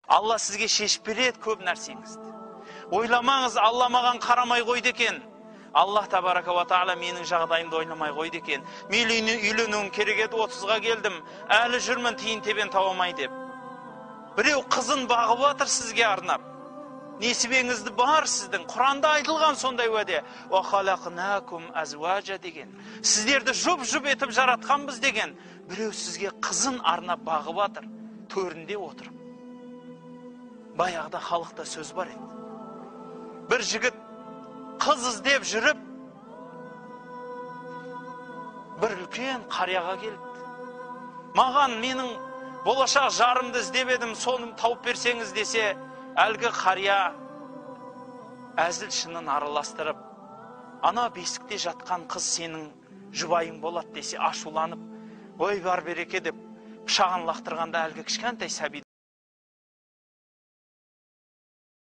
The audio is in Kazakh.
Алла сізге шешіп береді көп нәрсеңізді. Ойламаңыз, Алла маған қарамай қойды екен. Аллах табарака уа тағала менің жағдайымды ойламай қойды екен. Мен үйленуім керек еді, 30-ға келдім, әлі жүрмін тиын тебен таба алмай деп. Біреу қызын бағып жатыр сізге арнап. Несібеңізді бар сіздің. Құранда айтылған сондай уәде. Уа халақнакум азважа деген. Сіздерді жұп-жұп етіп жаратқанбыз деген. Біреу сізге қызын арнап бағып жатыр, төрінде отырып. Баяғыда халықта сөз бар еді. Бір жігіт қыз іздеп жүріп, бір үлкен қарияға келіпті. Маған менің болашақ жарымды іздеп едім, соны тауып берсеңіз десе, әлгі қария әзіл шынын араластырып, ана бесікте жатқан қыз сенің жұбайың болады десе, ашуланып, ой бар береке деп пышағын лақтырғанда әлгі кішкентай сәби